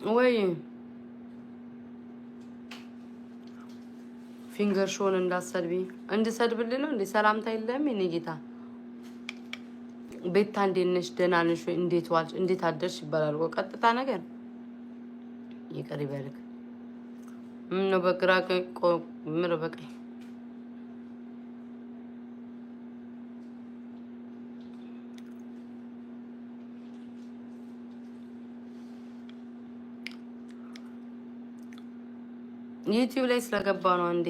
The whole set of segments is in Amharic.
ወይ ፊንገር ሾን እንዳሰድቢ እንድሰድብልህ ነው እንዴ? ሰላምታ የለም የኔ ጌታ። ቤታ እንዴት ነሽ? ደህና ነሽ ወይ? እንዴት ዋልሽ? እንዴት አደርሽ ይባላል እኮ ቀጥታ ነገር። ይቅር ይበልክ። ምነው በግራ ምነው በቀኝ? ዩቲዩብ ላይ ስለገባ ነው አንዴ።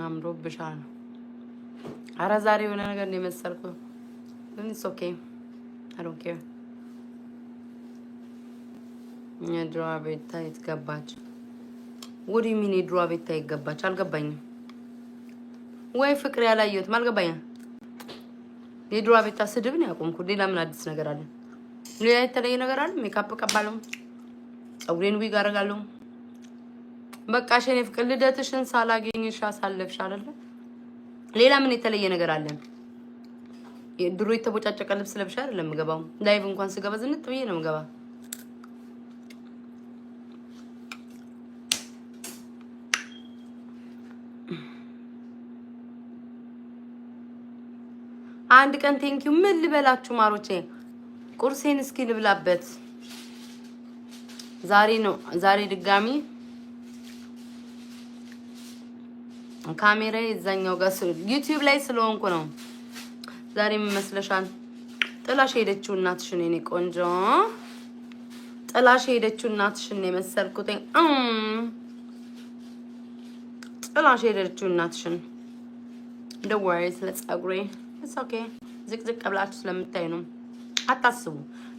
አምሮብሻል። አረ ዛሬ የሆነ ነገር ነው የመሰልኩ። It's okay, I don't care። የድሮዋ ቤታ የት ገባች? What do you mean የድሮዋ ቤታ የት ገባች? አልገባኝም። ወይ ፍቅር ያላየሁትም አልገባኝም። የድሮዋ ቤታ ስድብ ነው ያቆምኩት። ሌላ ምን አዲስ ነገር አለ? ሌላ የተለየ ነገር አለ? ሜካፕ ቀባለሁ፣ ፀጉሬን ዊግ አደርጋለሁ። በቃ የኔ ፍቅር ልደትሽን ሳላገኝሽ አሳለፍሽ አይደለ? ሌላ ምን የተለየ ነገር አለ? ድሮ የተቦጫጨቀ ልብስ ለብሻ አይደለም የምገባው። Live እንኳን ስገባ ዝንጥ ብዬ ነው የምገባ። አንድ ቀን thank you ምን ልበላችሁ ማሮቼ፣ ቁርሴን እስኪ ልብላበት። ዛሬ ነው ዛሬ ድጋሚ ካሜራ እዛኛው ጋር ዩቲዩብ ላይ ስለሆንኩ ነው። ዛሬ ምን መስለሻል? ጥላሽ ሄደችው እናትሽን የኔ ቆንጆ፣ ጥላሽ ሄደችው እናትሽን የመሰልኩት፣ ጥላሽ ሄደችው እናትሽን። Don't worry ስለ ፀጉሬ፣ it's okay። ዝቅዝቅ ብላችሁ ስለምታይ ነው። አታስቡ።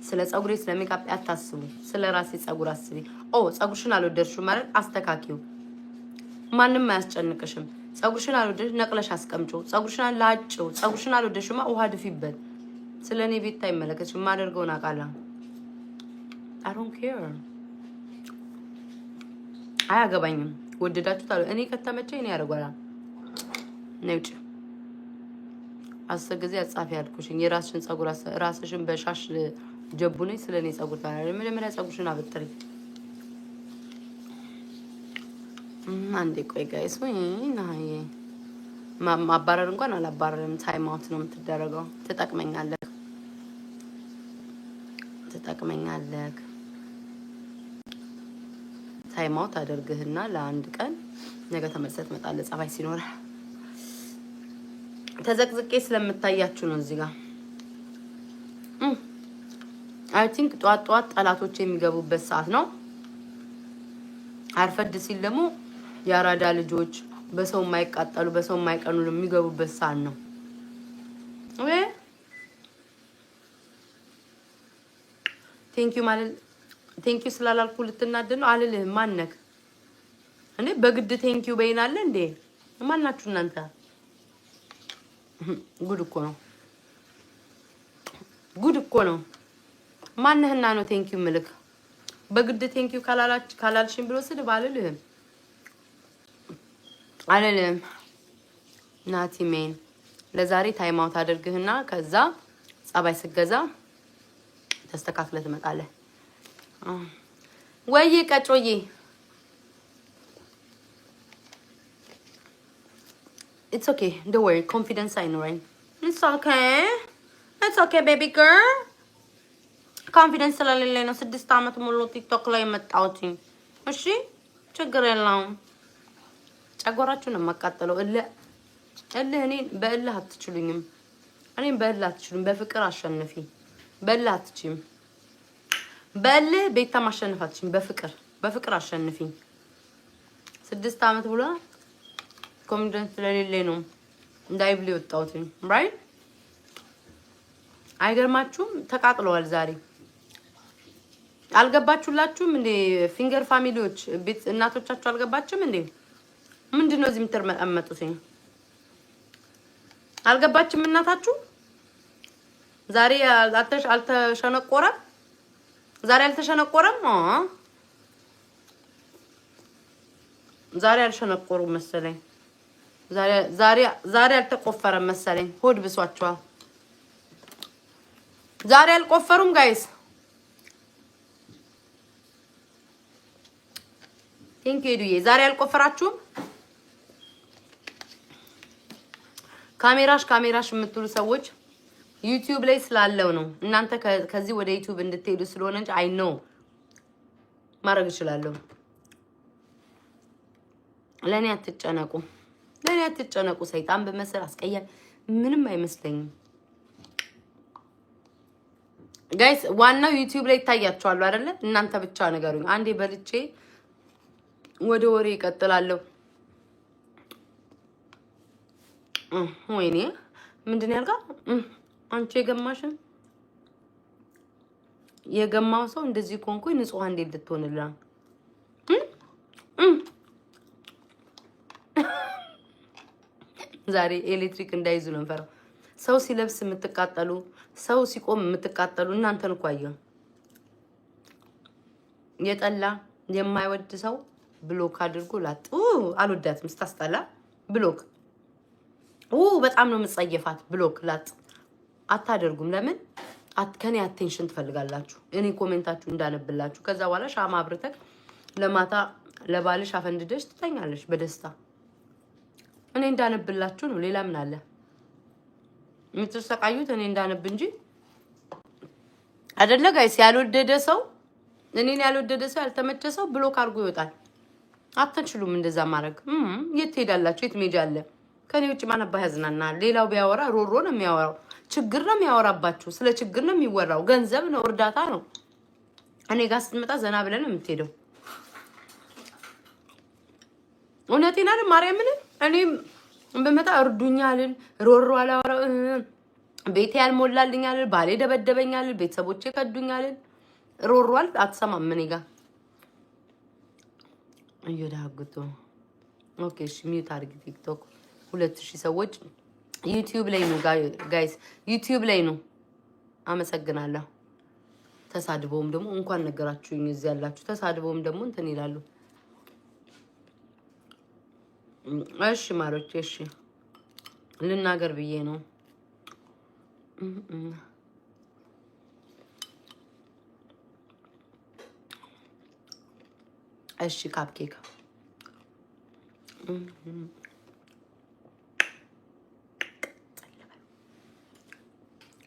ስለ ፀጉሬ ስለ ሜካፕ አታስቡ። ስለ ራሴ ፀጉር አስቢ። ኦ ፀጉርሽን አልወደድሽም ማለት አስተካኪው። ማንም አያስጨንቅሽም። ፀጉርሽን አልወደድሽ ነቅለሽ አስቀምጪው። ፀጉርሽን ላጭው። ፀጉርሽን አልወደድሽማ ውሃ ድፊበት። ስለ እኔ ቤት አይመለከትሽም። የማደርገውን አውቃለሁ። I don't care፣ አያገባኝም። ወደዳችሁት አለ እኔ ከተመቸኝ እኔ ያደርጓል። ነይ ውጭ። 10 ጊዜ አጻፊ ያልኩሽኝ የራስሽን ፀጉር ራስሽን በሻሽ ጀቡነኝ። ስለ እኔ ፀጉር ታዲያ መጀመሪያ ፀጉርሽን አበጥሪ። አንዴ ቆይ guys፣ ወይ ናይ ማባረር እንኳን አላባረርም። Time out ነው የምትደረገው። ትጠቅመኛለህ፣ ትጠቅመኛለህ። Time out አደርግህና ለአንድ ቀን ነገ ተመልሰህ ትመጣለህ። ጸባይ ሲኖርህ። ተዘቅዝቄ ስለምታያችሁ ነው እዚህ ጋር። I think ጠዋት ጠዋት ጠላቶች የሚገቡበት ሰዓት ነው። አርፈድ ሲል ደግሞ የአራዳ ልጆች በሰው የማይቃጠሉ በሰው የማይቀኑ የሚገቡበት ሰዓት ነው። ወይ thank you ማለት thank you ስላላልኩ ልትናደድ ነው። አልልህም። ማነክ እንዴ? በግድ thank you በይናለ እንዴ? ማናችሁ እናንተ? ጉድ እኮ ነው። ጉድ እኮ ነው። ማነህና ነው thank you ምልክ? በግድ thank you ካላልሽኝ ብሎ ስድብ አልልህም፣ አልልህም። ናቲ ሜን ለዛሬ time out አድርግህና ከዛ ጸባይ ስገዛ ተስተካክለህ ትመጣለህ። ወይ ቀጮዬ፣ it's okay, don't worry። Confidence አይኖረኝ። It's okay, it's okay, baby girl። Confidence ስለሌለኝ ነው 6 አመት ሙሉ ቲክቶክ ላይ የመጣሁት። እሺ ችግር የለውም። ጨጓራችሁን ነው የማቃጠለው። እልህ እልህ እኔን በእልህ አትችሉኝም። እኔን በእልህ አትችሉም። በፍቅር አሸንፊ። በእልህ አትችይም። በእልህ ቤታ ማሸነፍ አትችይም። በፍቅር በፍቅር አሸንፊ። 6 አመት ብሎ confidence ስለሌለኝ ነው እንዳይብል የወጣሁት። Right፣ አይገርማችሁም? ተቃጥለዋል ዛሬ። አልገባችሁላችሁም እንዴ? ፊንገር family ዎች ቤት እናቶቻችሁ አልገባችም እንዴ? ምንድን ነው እዚህ የምትርመጠመጡት? አልገባችም እናታችሁ? ዛሬ አልተሸነቆረም? ዛሬ አልተሸነቆረም? ዛሬ አልሸነቆሩም መሰለኝ። ዛሬ አልተቆፈረም መሰለኝ። ሆድ ብሷቸዋል። ዛሬ አልቆፈሩም guys። Thank you ዱዬ። ዛሬ አልቆፈራችሁም? ካሜራሽ ካሜራሽ የምትሉ ሰዎች YouTube ላይ ስላለው ነው። እናንተ ከዚህ ወደ YouTube እንድትሄዱ ስለሆነ እንጂ I know ማድረግ እችላለሁ። ለእኔ አትጨነቁ፣ ለእኔ አትጨነቁ። ሰይጣን በመሰል አስቀያሚ ምንም አይመስለኝም። Guys ዋናው YouTube ላይ ይታያችኋል አይደለ? እናንተ ብቻ ንገሩኝ። አንዴ በልቼ ወደ ወሬ ይቀጥላለሁ። ወይኔ ምንድን ያልካ አንቺ የገማሽን የገማው ሰው እንደዚህ ኮንኩኝ ንጹህ እንዴት ልትሆንላ? ዛሬ ኤሌክትሪክ እንዳይዙ ነው የምፈራው። ሰው ሲለብስ የምትቃጠሉ፣ ሰው ሲቆም የምትቃጠሉ እናንተን እኮ አየሁ። የጠላ የማይወድ ሰው block አድርጎ ላጥ። አልወዳትም፣ ስታስጠላ። Block። በጣም ነው የምጸየፋት። Block ላጥ አታደርጉም። ለምን? ከኔ attention ትፈልጋላችሁ፣ እኔ comment ኣችሁ እንዳነብላችሁ። ከዛ በኋላ ሻማ አብርተክ ለማታ ለባልሽ አፈንድደሽ ትተኛለሽ በደስታ። እኔ እንዳነብላችሁ ነው። ሌላ ምን አለ? የምትሰቃዩት እኔ እንዳነብ እንጂ አይደለ guys። ያልወደደ ሰው፣ እኔን ያልወደደ ሰው፣ ያልተመቸ ሰው block አድርጎ ይወጣል። አትችሉም እንደዛ ማድረግ። የት ትሄዳላችሁ? የት ሜጃ አለ? ከኔ ውጭ ማን አባ ያዝናናል? ሌላው ቢያወራ ሮሮ ነው የሚያወራው። ችግር ነው የሚያወራባችሁ። ስለ ችግር ነው የሚወራው። ገንዘብ ነው፣ እርዳታ ነው። እኔ ጋር ስትመጣ ዘና ብለን ነው የምትሄደው። እውነቴን አይደል? ማርያምን እኔም በመጣ እርዱኛልን ሮሮ አላወራ፣ ቤቴ ያልሞላልኛል፣ ባሌ ደበደበኛል፣ ቤተሰቦቼ ከዱኛል፣ ሮሯል አትሰማም። እኔ ጋር እየዳግቶ okay፣ እሺ mute አድርጊ። TikTok 2000 ሰዎች YouTube ላይ ነው guys፣ YouTube ላይ ነው። አመሰግናለሁ። ተሳድበውም ደግሞ እንኳን ነገራችሁኝ። እዚህ ያላችሁ ተሳድበውም ደግሞ እንትን ይላሉ። እሺ ማሮች፣ እሺ ልናገር ብዬ ነው። እሺ cupcake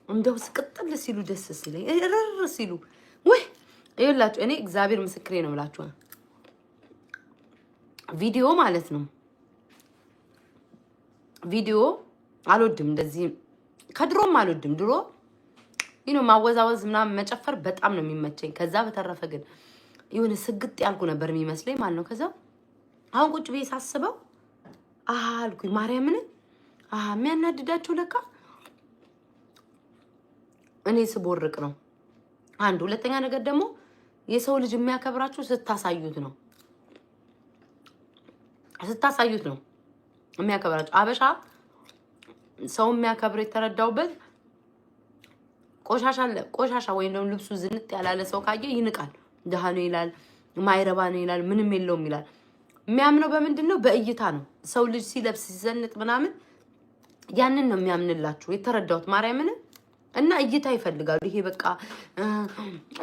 እንደው ስቅጥል ሲሉ ደስ ሲለኝ እርር ሲሉ ወይ ይኸውላችሁ፣ እኔ እግዚአብሔር ምስክሬ ነው የምላችሁ ቪዲዮ ማለት ነው። ቪዲዮ አልወድም፣ እንደዚህ ከድሮም አልወድም። ድሮ ማወዛወዝ ምናምን መጨፈር በጣም ነው የሚመቸኝ። ከዛ በተረፈ ግን የሆነ ስግጥ ያልኩ ነበር የሚመስለኝ ማለት ነው። ከዛ አሁን ቁጭ ብዬ ሳስበው አልኩኝ ማርያምን የሚያናድዳቸው ለካ እኔ ስቦርቅ ነው። አንድ ሁለተኛ ነገር ደግሞ የሰው ልጅ የሚያከብራችሁ ስታሳዩት ነው፣ ስታሳዩት ነው የሚያከብራችሁ። አበሻ ሰው የሚያከብር የተረዳውበት ቆሻሻ ቆሻሻ ወይም ደግሞ ልብሱ ዝንጥ ያላለ ሰው ካየ ይንቃል። ድሃ ነው ይላል፣ ማይረባ ነው ይላል፣ ምንም የለውም ይላል። የሚያምነው በምንድን ነው? በእይታ ነው። ሰው ልጅ ሲለብስ ሲዘንጥ ምናምን ያንን ነው የሚያምንላችሁ የተረዳሁት ማርያምን። እና እይታ ይፈልጋሉ። ይሄ በቃ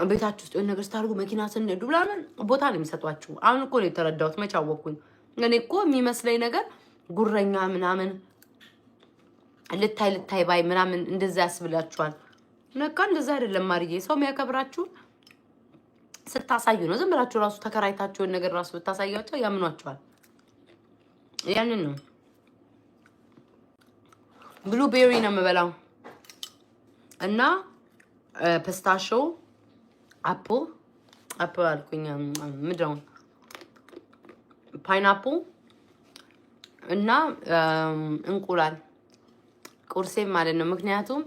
ቤታችሁ ውስጥ የሆነ ነገር ስታደርጉ መኪና ስንሄዱ ምናምን ቦታ ነው የሚሰጧችሁ። አሁን እኮ ነው የተረዳሁት። መች አወቅኩኝ? እኔ እኮ የሚመስለኝ ነገር ጉረኛ ምናምን ልታይ ልታይ ባይ ምናምን እንደዛ ያስብላችኋል። ነካ እንደዛ አይደለም ማርዬ። ሰው የሚያከብራችሁ ስታሳዩ ነው። ዝም ብላችሁ ራሱ ተከራይታችሁን ነገር ራሱ ብታሳያቸው ያምኗቸዋል። ያንን ነው። Blueberry ነው የምበላው እና pistachio፣ apple፣ apple አልኩኝ፣ ምንድን ነው፣ pineapple እና እንቁላል ቁርሴም ማለት ነው። ምክንያቱም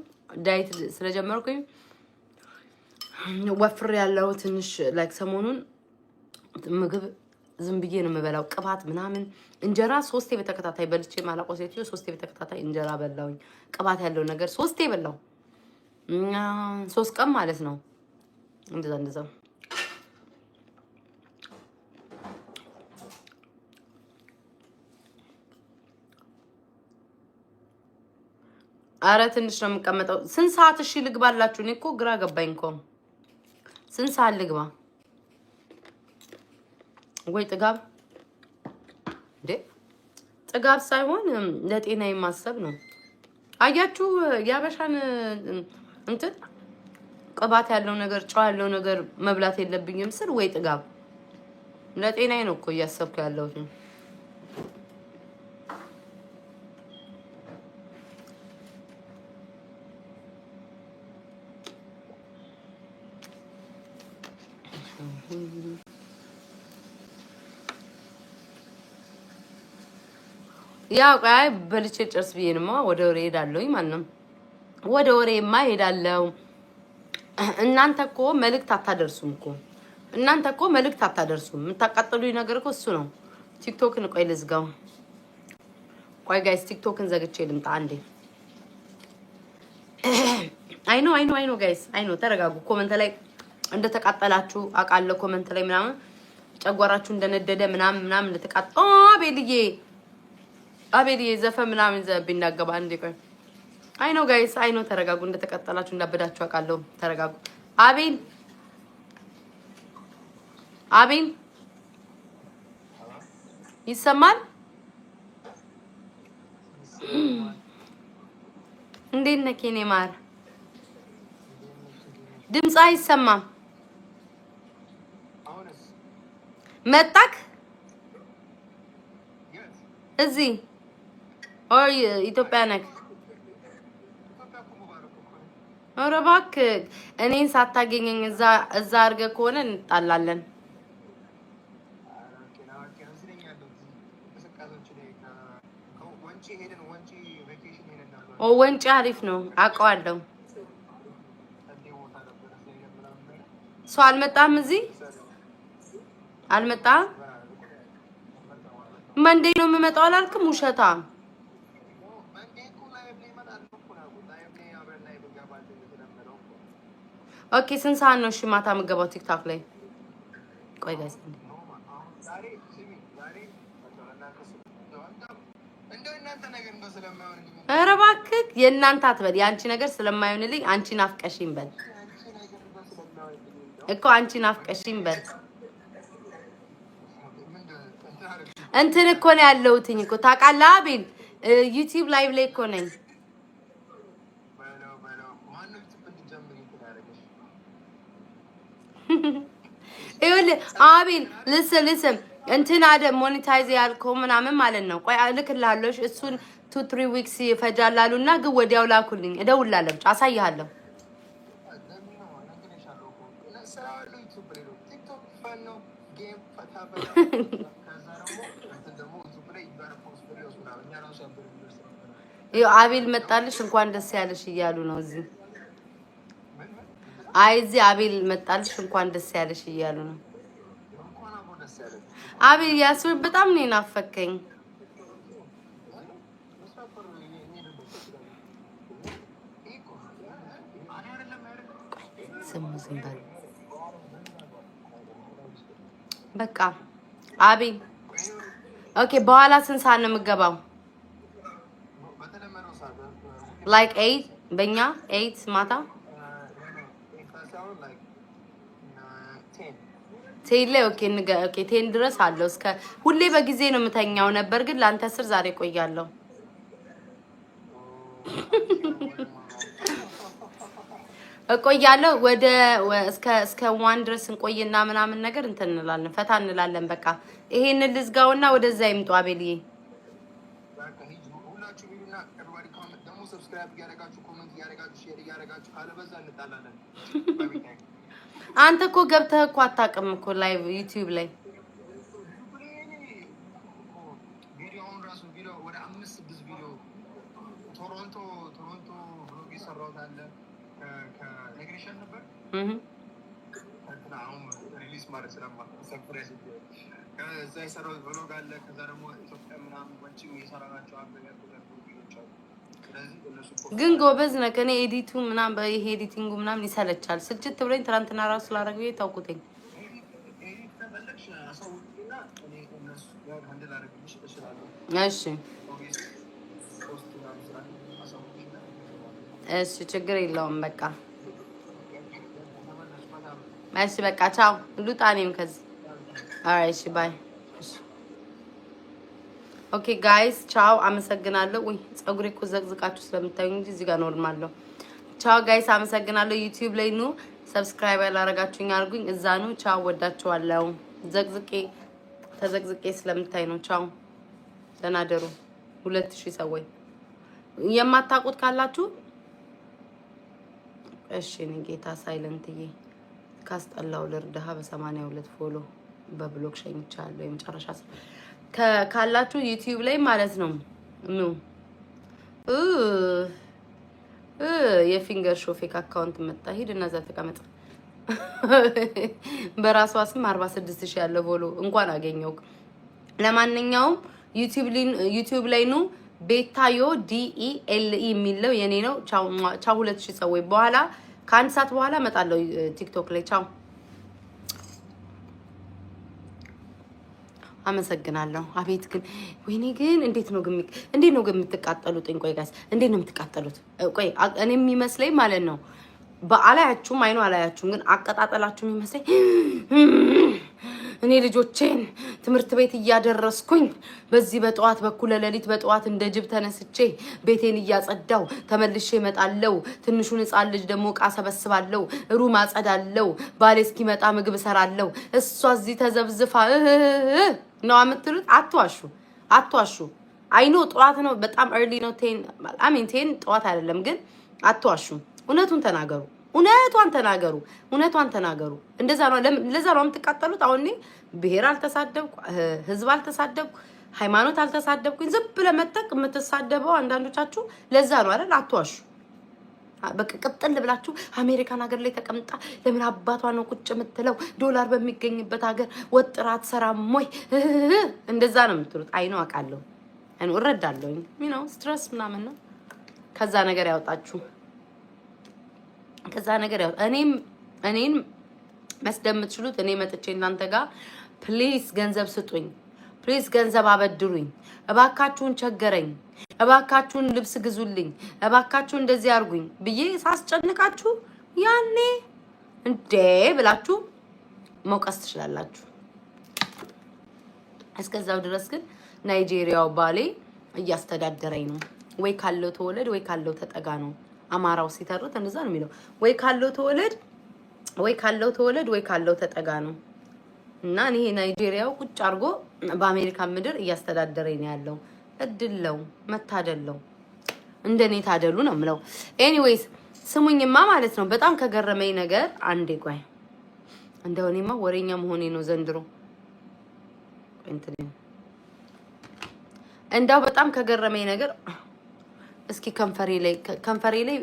diet ስለጀመርኩኝ ወፍር ያለው ትንሽ like ሰሞኑን ምግብ ዝም ብዬ ነው የምበላው፣ ቅባት ምናምን። እንጀራ ሶስቴ በተከታታይ በልቼ ማላቆ ሴትዮ ሶስቴ በተከታታይ እንጀራ በላውኝ። ቅባት ያለው ነገር ሶስቴ በላው፣ 3 ቀን ማለት ነው። እንደዛ እንደዛ። አረ ትንሽ ነው የምቀመጠው። ስንት ሰዓት እሺ ልግባላችሁ? እኔ እኮ ግራ ገባኝ እኮ። ስንት ሰዓት ልግባ? ወይ ጥጋብ እንዴ! ጥጋብ ሳይሆን ለጤና የማሰብ ነው። አያችሁ የአበሻን እንትን ቅባት ያለው ነገር፣ ጨው ያለው ነገር መብላት የለብኝም ስል ወይ ጥጋብ። ለጤናዬ ነው እኮ እያሰብኩ ያለሁት። ያው ቆይ በልቼ ጨርስ ብዬንማ ወደ ወሬ ሄዳለሁኝ ማለት ነው። ወደ ወሬማ ሄዳለሁ። እናንተ እኮ መልእክት አታደርሱም እኮ፣ እናንተ እኮ መልእክት አታደርሱም። የምታቃጥሉኝ ነገር እኮ እሱ ነው። ቲክቶክን ቆይ ልዝጋው። ቆይ guys ቲክቶክን ዘግቼ ልምጣ አንዴ። I know, I know, I know guys, I know። ተረጋጉ። Comment ላይ እንደተቃጠላችሁ አውቃለሁ። Comment ላይ ምናምን ጨጓራችሁ እንደነደደ ምናምን ምናምን እንደተቃጠ፣ አቤልዬ አቤልዬ ዘፈን ምናምን ዘብኝ እንዳገባ አንዴ ቆይ። I know guys, I know። ተረጋጉ። እንደተቃጠላችሁ እንዳበዳችሁ አውቃለሁ። ተረጋጉ። አቤል፣ አቤል፣ ይሰማል? እንዴት ነህ የኔ ማር? ድምፅ አይሰማም። መጣክ እዚህ or ኢትዮጵያ ነክ? ኧረ እባክህ እኔን ሳታገኘኝ እዛ አድርገህ ከሆነ እንጣላለን። ኦ ወንጪ አሪፍ ነው፣ አውቀዋለሁ። ሰው አልመጣም፣ እዚህ አልመጣም። Monday ነው የምመጣው አላልክም? ውሸታ። Okay፣ ስንት ሰዓት ነው እሺ ማታ የምገባው ቲክቶክ ላይ? ቆይ guys። ኧረ እባክህ የእናንተ አትበል። የአንቺ ነገር ስለማይሆንልኝ አንቺ ናፍቀሽኝ በል እኮ፣ አንቺ ናፍቀሽኝ በል። እንትን እኮ ነው ያለሁትኝ እኮ ታውቃለህ አቤል፣ ዩቲዩብ live ላይ እኮ ነኝ። ይኸውልህ አቤል፣ listen, listen፣ እንትን አደ monetize ያልከው ምናምን ማለት ነው። ቆይ እልክልሃለሁ። እሱን 2-3 weeks ይፈጃል አሉና ግን ወዲያው ላኩልኝ። እደውልልሃለሁ፣ ብቻ አሳይሃለሁ። ይኸው አቤል መጣልሽ እንኳን ደስ ያለሽ እያሉ ነው እዚህ። አይ እዚህ አቤል መጣልሽ እንኳን ደስ ያለሽ እያሉ ነው። አቤል ያስብ በጣም ነው የናፈከኝ። ስሙ ዝም በሉ በቃ አቤል። Okay፣ በኋላ ስንት ሰዓት ነው የምገባው? Like 8፣ በእኛ 8 ማታ 10 ላይ። Okay, okay, 10 ድረስ አለው። እስከ ሁሌ በጊዜ ነው የምተኛው ነበር፣ ግን ለአንተ ስር ዛሬ ቆያለሁ፣ እቆያለሁ። ወደ እስከ 1 ድረስ እንቆይና ምናምን ነገር እንትን እንላለን፣ ፈታ እንላለን። በቃ ይሄንን ልዝጋውና ወደዛ ይምጡ አቤልዬ። ሁላችሁ ሂዱና everybody ደግሞ subscribe እያደረጋችሁ፣ comment እያደረጋችሁ፣ share እያደረጋችሁ፣ ካለበዛ እንጣላለን። አንተ እኮ ገብተህ እኮ አታውቅም እኮ live ዩቲዩብ ላይ። ቪዲዮውን ራሱ ቪዲዮ ወደ አምስት ስድስት ቪዲዮ ቶሮንቶ vlog የሰራሁት አለ፣ ከነግሬሻል ነበር። እንትና አሁን release ማለት ስለማ surprise ከዛ የሰራሁት vlog አለ። ከዛ ደግሞ ኢትዮጵያ ምናምን ወንጪ የሰራናቸው አሉ ቪዲዮች አሉ። ስለዚህ እነሱ ግን ጎበዝ ነህ። ከእኔ edit ኡ ምናምን ይሄ editing ኡ ምናምን ይሰለቻል። ስልችት ብሎኝ ትናንትና ራሱ ላደርግ ብዬ ታውቁትኝ። Edit ከፈለግሽ አሳውቂና እኔ እነሱ ጋር handle አደርግልሽ እችላለሁ። እሺ። Obviously post ምናምን ስላለ አሳውቂና እሺ፣ ችግር የለውም። በቃ እሺ፣ በቃ ቻው። ልውጣ እኔም ከዚህ። Alright፣ እሺ፣ bye። Okay guys፣ ቻው። አመሰግናለሁ። ውይ ፀጉሬ እኮ ዘቅዝቃችሁ ስለምታዩ እንጂ እዚህ ጋር normal ነው። ቻው guys፣ አመሰግናለሁ። YouTube ላይ ኑ፣ subscribe ያላረጋችሁኝ አድርጉኝ። እዛ ኑ። ቻው፣ ወዳችኋለሁ። ዘቅዝቄ ተዘቅዝቄ ስለምታይ ነው። ቻው፣ ደህና ደሩ። 2000 ሰዎች የማታውቁት ካላችሁ እሺ። እኔ ጌታ ሳይለንትዬ ካስጠላው ልርዳህ በ82 follow በ block ሸኝቻለሁ። የመጨረሻ ካላችሁ YouTube ላይ ማለት ነው። ኑ የ finger show fake account መጣ። ሂድ እና እዛ ተቀመጥ። በራሷ ስም 46,000 ያለ follow እንኳን አገኘው። ለማንኛውም YouTube ላይ ኑ። ቤታዮ DELE የሚለው የኔ ነው። ቻው ቻው። 2000 ሰዎች በኋላ ከአንድ ሰዓት በኋላ እመጣለሁ TikTok ላይ። ቻው። አመሰግናለሁ። አቤት ግን ወይኔ ግን እንዴት ነው ግን የምትቃጠሉት? ቆይ guys፣ እንዴት ነው የምትቃጠሉት? ቆይ እኔ የሚመስለኝ ማለት ነው በአላያችሁም አይኑ አላያችሁም፣ ግን አቀጣጠላችሁ የሚመስለኝ እኔ ልጆቼን ትምህርት ቤት እያደረስኩኝ በዚህ በጠዋት በኩለ ሌሊት በጠዋት እንደ ጅብ ተነስቼ ቤቴን እያጸዳው ተመልሼ እመጣለሁ። ትንሹን ሕፃን ልጅ ደግሞ እቃ ሰበስባለሁ፣ room አጸዳለሁ፣ ባሌ እስኪመጣ ምግብ እሰራለሁ። እሷ እዚህ ተዘብዝፋ ነው የምትሉት። አትዋሹ፣ አትዋሹ። I know ጠዋት ነው፣ በጣም early ነው። 10፣ I mean 10 ጠዋት አይደለም ግን አትዋሹ። እውነቱን ተናገሩ። እውነቷን ተናገሩ። እውነቷን ተናገሩ። እንደዛ ነው። ለዛ ነው የምትቃጠሉት። አሁን እኔ ብሔር አልተሳደብኩ፣ ህዝብ አልተሳደብኩ፣ ሃይማኖት አልተሳደብኩኝ። ዝም ብለህ መጠቅ የምትሳደበው አንዳንዶቻችሁ ለዛ ነው አይደል? አትዋሹ። በቃ ቅጥል ብላችሁ አሜሪካን ሀገር ላይ ተቀምጣ ለምን አባቷ ነው ቁጭ የምትለው? ዶላር በሚገኝበት ሀገር ወጥራ አትሰራም ወይ? እንደዛ ነው የምትሉት። I know፣ አውቃለሁ፣ I know፣ እረዳለሁኝ። Stress ምናምን ነው። ከዛ ነገር ያወጣችሁ፣ ከዛ ነገር ያው እኔን መስደብ የምትችሉት እኔ መጥቼ እናንተ ጋር please ገንዘብ ስጡኝ፣ please ገንዘብ አበድሩኝ፣ እባካችሁን ቸገረኝ፣ እባካችሁን ልብስ ግዙልኝ፣ እባካችሁን እንደዚህ አድርጉኝ ብዬ ሳስጨንቃችሁ ያኔ እንዴ ብላችሁ መውቀስ ትችላላችሁ። እስከዛው ድረስ ግን ናይጄሪያው ባሌ እያስተዳደረኝ ነው። ወይ ካለው ተወለድ ወይ ካለው ተጠጋ ነው። አማራው ሲተርት እንደዛ ነው የሚለው። ወይ ካለው ተወለድ፣ ወይ ካለው ተወለድ፣ ወይ ካለው ተጠጋ ነው። እና እኔ ናይጄሪያው ቁጭ አድርጎ በአሜሪካ ምድር እያስተዳደረኝ ነው ያለው። እድለው መታደለው እንደኔ ታደሉ ነው የምለው። Anyways ስሙኝማ ማለት ነው፣ በጣም ከገረመኝ ነገር አንዴ ቆይ፣ እንደው እኔማ ወሬኛ መሆኔ ነው ዘንድሮ። እንትን እንዳው በጣም ከገረመኝ ነገር እስኪ ከንፈሬ ላይ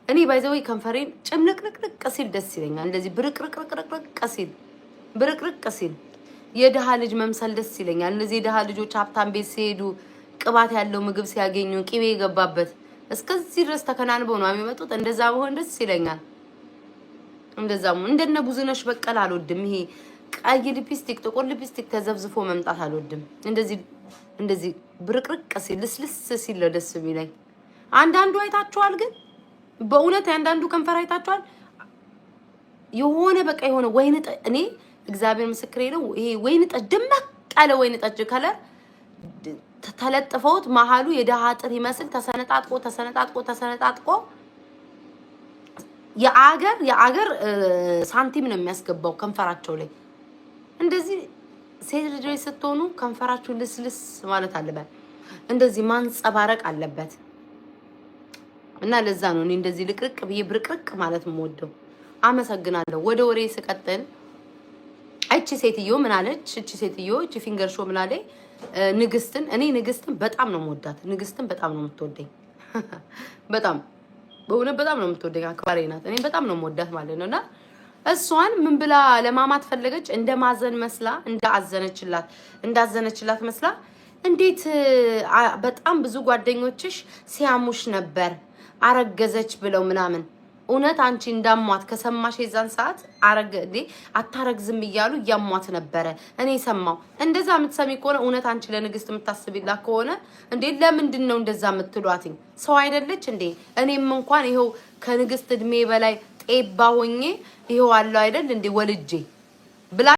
እኔ by the way ከንፈሬን ጭምልቅልቅልቅ ሲል ደስ ይለኛል። እንደዚህ ብርቅርቅርቅርቅ ሲል፣ ብርቅርቅ ሲል የድሃ ልጅ መምሰል ደስ ይለኛል። እነዚህ የድሃ ልጆች ሀብታም ቤት ሲሄዱ ቅባት ያለው ምግብ ሲያገኙ ቅቤ የገባበት እስከዚህ ድረስ ተከናንበው ነው የሚመጡት። እንደዛ በሆን ደስ ይለኛል። እንደዛ እንደነ ብዙነሽ በቀለ አልወድም። ይሄ ቀይ ሊፕስቲክ፣ ጥቁር ሊፕስቲክ ተዘብዝፎ መምጣት አልወድም። እንደዚህ እንደዚህ ብርቅርቅ ሲል፣ ልስልስ ሲል ነው ደስ የሚለኝ። አንዳንዱ አይታችኋል፣ ግን በእውነት የአንዳንዱ ከንፈር አይታችኋል። የሆነ በቃ የሆነ ወይን እኔ እግዚአብሔር ምስክሬ ነው። ይሄ ወይን ጠጅ፣ ደመቅ ያለ ወይን ጠጅ color ተለጥፈውት መሀሉ የደሃ አጥር ይመስል ተሰነጣጥቆ ተሰነጣጥቆ ተሰነጣጥቆ የአገር ሳንቲም ነው የሚያስገባው ከንፈራቸው ላይ። እንደዚህ ሴት ልጆች ስትሆኑ ከንፈራችሁ ልስልስ ማለት አለበት። እንደዚህ ማንጸባረቅ አለበት። እና ለዛ ነው እኔ እንደዚህ ልቅርቅ ብዬ ብርቅርቅ ማለት የምወደው። አመሰግናለሁ። ወደ ወሬ ስቀጥል እቺ ሴትዮ ምን አለች? እቺ ሴትዮ፣ እቺ finger show ምን አለች? ንግስትን፣ እኔ ንግስትን በጣም ነው የምወዳት። ንግስትን በጣም ነው የምትወደኝ። በጣም በእውነት በጣም ነው የምትወደኝ። አክባሪ ናት። እኔ በጣም ነው የምወዳት ማለት ነው። እና እሷን ምን ብላ ለማማት ፈለገች? እንደ ማዘን መስላ፣ እንዳዘነችላት መስላ እንዴት በጣም ብዙ ጓደኞችሽ ሲያሙሽ ነበር አረገዘች ብለው ምናምን። እውነት አንቺ እንዳሟት ከሰማሽ የዛን ሰዓት አረገ እንዴ አታረግዝም እያሉ እያሟት ነበረ። እኔ ሰማው። እንደዛ የምትሰሚ ከሆነ፣ እውነት አንቺ ለንግስት የምታስቢላት ከሆነ፣ እንዴ ለምንድን ነው እንደዛ የምትሏትኝ? ሰው አይደለች እንዴ? እኔም እንኳን ይኸው ከንግስት እድሜ በላይ ጤባ ሆኜ ይኸው አለው አይደል እንዴ ወልጄ ብላ።